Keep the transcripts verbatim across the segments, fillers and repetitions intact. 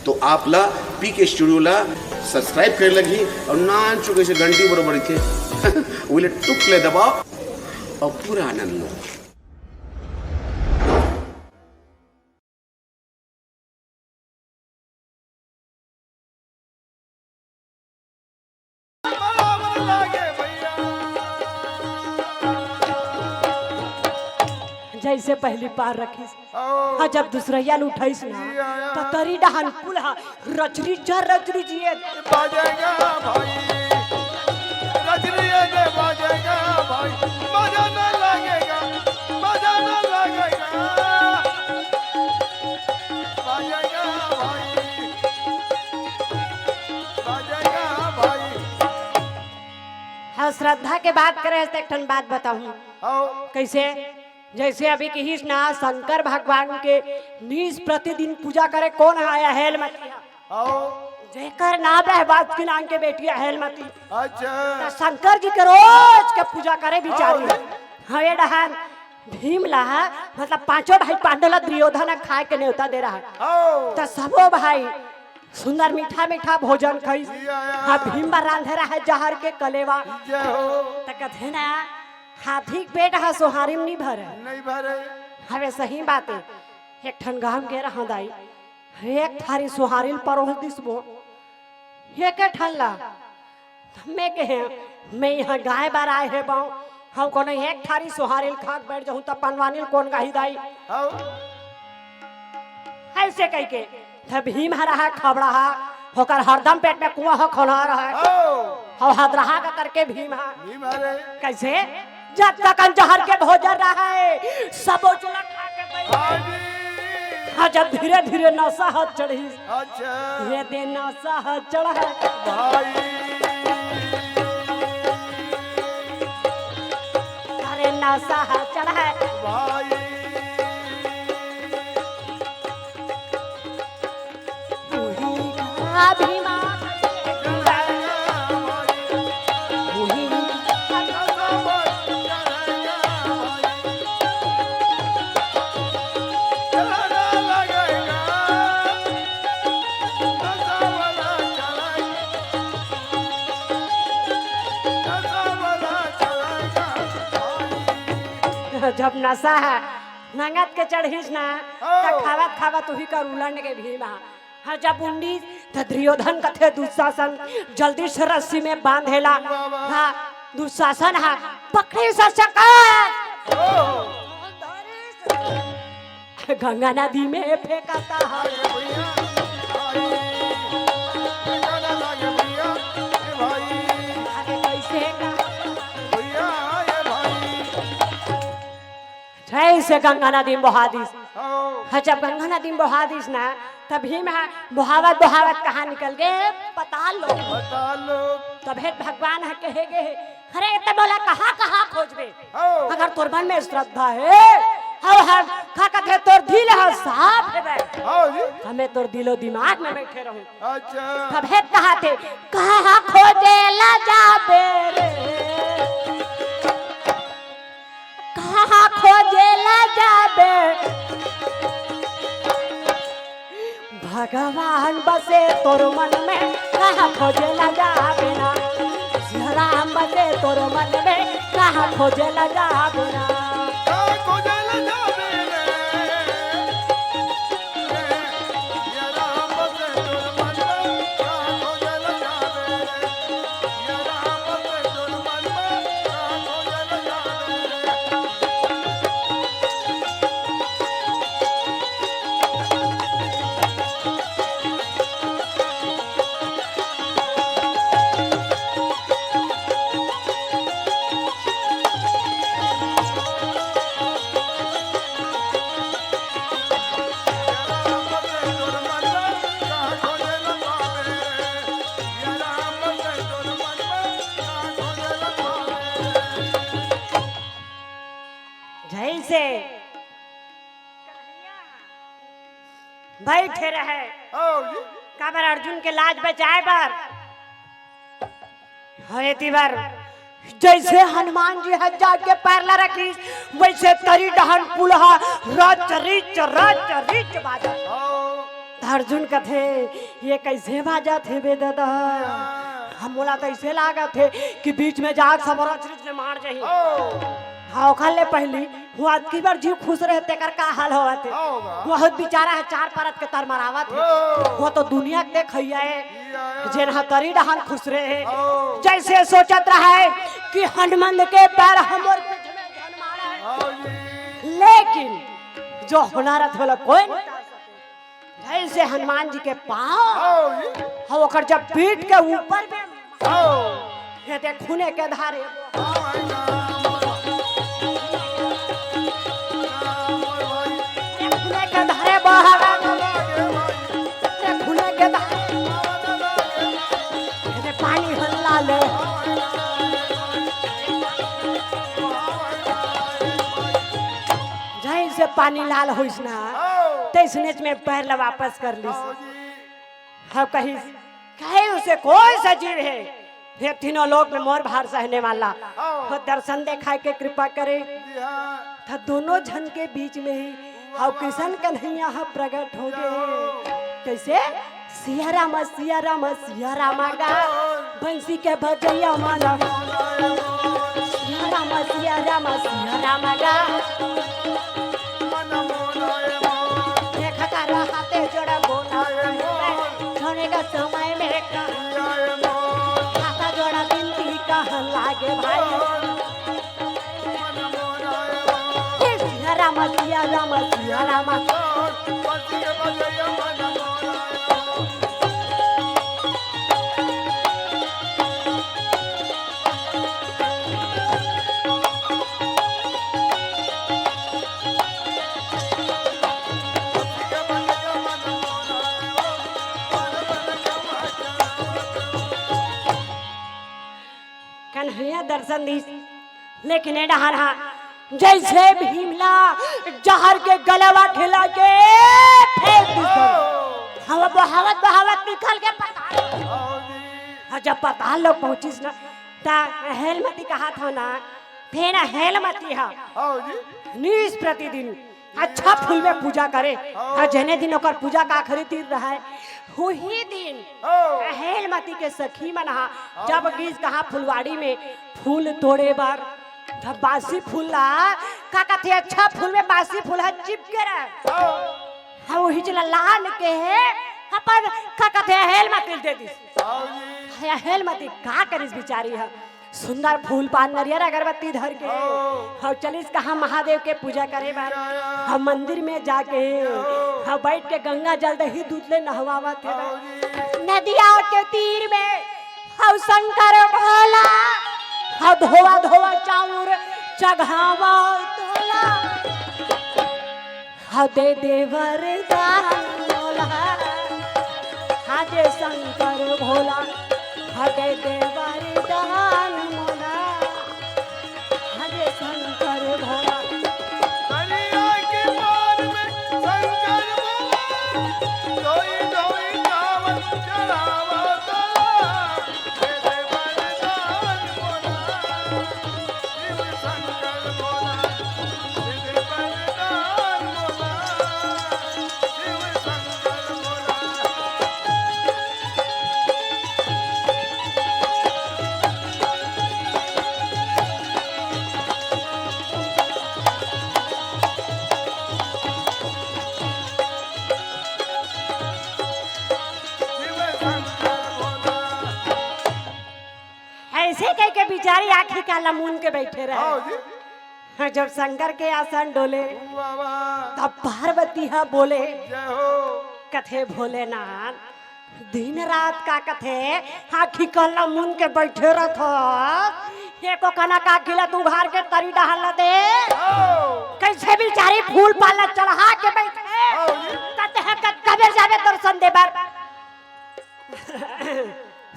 तो आप ला पीके स्टूडियो ला सब्सक्राइब करे लगही अउ नान चुके से घंटी बरोबर रहिथे, उले टुक ले दबाओ अउ पूरा आनंद लो। जइसे पहली पार रखिस, हाँ, जब दूसरइया ल उठाइस ना, त तरी डहन पुलहा रचरी चर रचरी जिए। बाजेगा भाई, रचरी ये बाजेगा भाई, मजा ना लगेगा, मजा ना लगेगा, बाजेगा भाई, बाजेगा भाई। हाँ, श्रद्धा के बात करे हस त एक ठन बात बताहूँ। हाँ। कइसे? जइसे अभी किहिस ना, शंकर भगवान के निस प्रतिदिन पूजा करे कोन ह? अहेलमती ह। हाँ। जेकर नाम हे बासुकी नाम के बेटी अहेलमती। अच्छा। त शंकर जी के रोज के पूजा करे बिचारी। हाँ। हाँ, ये डहन भीम ला, मतलब पांचों भाई पांडव ला दुर्योधन ह खाए के नेवता दे रहा। हाँ। त सबो भाई सुंदर मीठा मीठा भोजन खाइस। जिया, या। हाँ, भीम बर रांधे रहे जहर के कलेवा। जय हो। त कथे ना, हाथी के पेट ह सोहारी म नइ भरे। नइ भरे। हवे सही बात हे। एक ठन गांव गे रहा दाई, एक थारी सोहारी ल परोस दिस वो, एक ठन ला। त मैं कहे, मैं इहाँ गाय बर आए हे बाऊ, हम कोनो एक थारी सोहारी ल खा के बैठ जाहूँ त पनवानी ल कोन गाही दाई? हाँ। अइसे कहिके, त भीम ह रहा खबड़हा, ओकर हरदम पेट में कुआं ह खोना रहा। हाँ। अउ हदरहा का करके भीम ह। भीम हरे। कइसे? जब तक जहर के भोजन रहे, सबो चुला खा के बैठ हाँ जी। हाँ, जब धीरे धीरे नशा ह चढ़ी, अच्छा। ये दे नशा ह चढ़ है। भाई। अरे नशा ह चढ़ है। भाई। वही का भीमा। वही का जब नशा ह नंगत के चढ़िस ना, त ओ। खावत खावत उही कर उलंड के भीम ह। हाँ, जब उंडीस, त दुर्योधन कथे दुशासन, जल्दी से रस्सी में बांधेला। वाह, वाह। हाँ, दुशासन ह पकड़िस सकत। ओ। गंगा नदी में फेंकता है। अरे भैया, भाई, ये गाना लागे भैया, ए भाई। अरे कैसे का? भैया, ए भाई। जइसे गंगा नदी में बहा दिस। हाँ। हाँ, जब गंगा नदी में बहा दिस ना, तब भीम ह बोहावत बोहावत कहाँ निकल गे? पताल लोक। पताल लोक। तभे भगवान ह कहे गे हे, अरे, त मोला कहाँ कहाँ खोजबे? हाँ। अगर तोर मन में श्रद्धा हे, अउ हम का कथे, तोर दिल ह साफ हे बे। हाँ जी। हमें तोर दिलो दिमाग में बैठे रहूं। अच्छा। तभे कहा थे, कहाँ खोजे ला जाबे रे? कहाँ खोजे ला जाबे? भगवान बसे तोर मन में, कहाँ खोजे ला जाबे ना? सिया राम बसे तोर मन में, कहाँ खोजे ला जाबे ना? कहाँ खोजे ला जाबे रे? जइसे बइठे रहे। हव जी। काबर अर्जुन के लाज बचाए बर। हरे तिबर जइसे हनुमान जी ह जाके पैर ला रखिस, वइसे तरी डहन पुलहा रच रिच, रच रिच बाजत। हव। अर्जुन कथे, "ये कइसे बाजत हे बे ददा? हाँ। हम मोला तो अइसे लागत हे कि बीच में जाके सब रच रिच ले मार जाही।" ओ। हाँ, ओखर ले पहिली, वो अतकी बार जीव खुश रहे, तेकर का हाल होवत हे? हाँ, बा। बहुत बेचारा हे, चार परत के तरमरावत हे। ओ। वो तो दुनिया के देखइया हे, या, या। जेन ह तरी डहान खुश रहे। ओ। जइसे सोचत रहे कि हनुमंत के पैर हमर पीठ में झन मारे। हाँ जी। लेकिन जो होना रहिथे, ओला कोई नहीं टाल सके। जइसे हनुमान जी के पाँव, हाँ जी। हाँ, ओकर जब पीठ के ऊपर में, हाँ। ये देख, खूने के धारे, हाँ भाई, हाँ। ये खूने के धारे बहावे, ये खूने के धारे, ये पानी हल्ला ले। जइसे पानी लाल होइस ना, हाँ। तइसनेच में पैर ला वापस कर लिस। हाँ जी। हाँ, कहिस, "कहे उसे कोई सा जीव हे, ये तीनों लोक में मोर भार सहने वाला, हाँ। वो दर्शन देखाय के कृपा करे।" जी हाँ। त दोनों झन के बीच में ही, हाँ, कृष्ण कन्हैया ह प्रगट हो गे। कइसे? सिया रामा, सिया रामा, सिया रामा गा, बंसी के बजइया मन। सिया रामा, सिया रामा, सिया रामा गा। देखत रहा हाथे जोड़ा बोला, झोने का समय में का, हाथा जोड़ा बिनती कहन लागे भाई। हे सिया रामा, सिया रामा, सिया रामा। कन्हैया दर्शन दिस, लेकिन ए डहर हा जइसे भीम ला जहर के गलवा खिला के फेंक दिस। हवा बहावत बहावत निकल के पताल। हाँ, जब पताल लोग पहुंचिस ना, त हेलमती कहात हो ना, फेर हेलमती हा नीस प्रतिदिन अच्छा फूल में पूजा करे। हाँ, जेने दिन ओकर पूजा का आखिरी तीर रहय, वही दिन हाँ। हेलमती के सखी मन हा जब गिस कहा फुलवाड़ी में फूल तोड़े बर, तब बासी फूल ला का कथे, अच्छा फूल में बासी फूल हा चिपके रहय। हाँ। हाँ, वही चला लान के हे अपन का कथे हेलमती दे दिस। हाँ जी। हेलमती का करिस बिचारी हा, सुंदर फूल पान नरियर अगरबत्ती धर के हाँ। हाँ चलिस कहा महादेव के पूजा करे बर। हाँ मंदिर में जाके हाँ बइठ के गंगा जल दही दूध ले नहवावत हे। हाँ जी। नदिया के तीर में हाँ शंकर भोला हाँ धोवा धोवा चाउर चघावा तोला। हाँ दे दे वरदान मोला, हाँ जे शंकर भोला, हाँ दे दे वरदान मोला, हाँ जे शंकर भोला। दरिया के पार में शंकर भोला, धोई धोई चावल चढ़ावा तोला। अइसे कहिके बिचारी आँखी काला मूंद के बइठे रहे। हाँ जी। हाँ, जब शंकर के आसन डोले, वाह, वाह। तब पार्वती ह बोले, जय हो। कथे भोलेनाथ, दिन रात का कथे, आँखी काला मूंद के बइठे रथस, एको कनक आँखी ला तू उघार के तरी डहर ला दे। हो। कइसे बिचारी फूल पान ला चढ़ा के बइठे, हो जी। कथे ह, कत कबे जाबे दर्शन दे बर।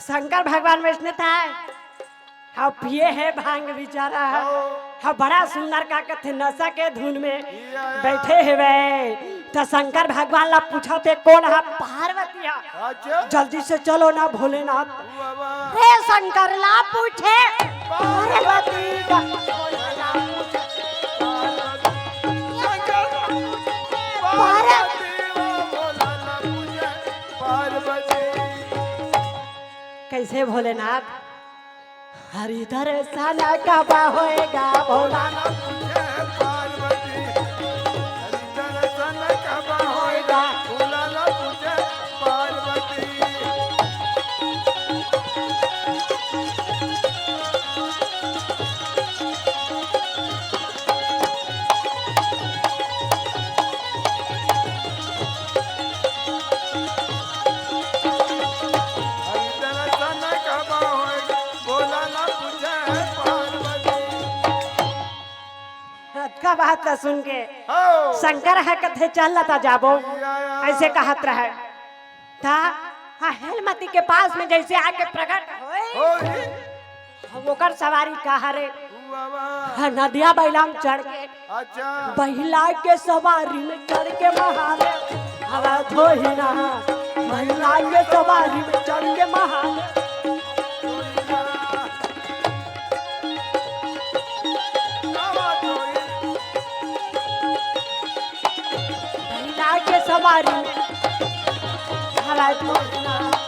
शंकर भगवान वइसने था, हाँ पिए हे भांग बिचारा, हाँ। हाँ बड़ा सुंदर का कथे नशा के धुन में या, या। बइठे हवय। त शंकर भगवान ला पूछथे कोन हा? पार्वती हा। अच्छा। जल्दी से चलो ना भोलेनाथ। वाह, वाह। हे शंकर ला पूछे पार्वती। पार्वती का। पार्वती। शंकर ला पूछे पार्वती। पार्वती। कैसे भोलेनाथ? हरि दर्शन कब होएगा भोला? अतका बात ला सुन के शंकर ह कथे, "चल लता जाबो।" ऐसे कहत रहे। त ह हेलमती के पास में जैसे आके प्रगट होए, ओकर सवारी कहा रे, ह नदिया बैला म चढ़ के, अच्छा। बैला के सवारी में चढ़ के महादेव हवा धोहिना, बैला के सवारी में चढ़ के महादेव। बैला के सवारी में हवा धोहिना।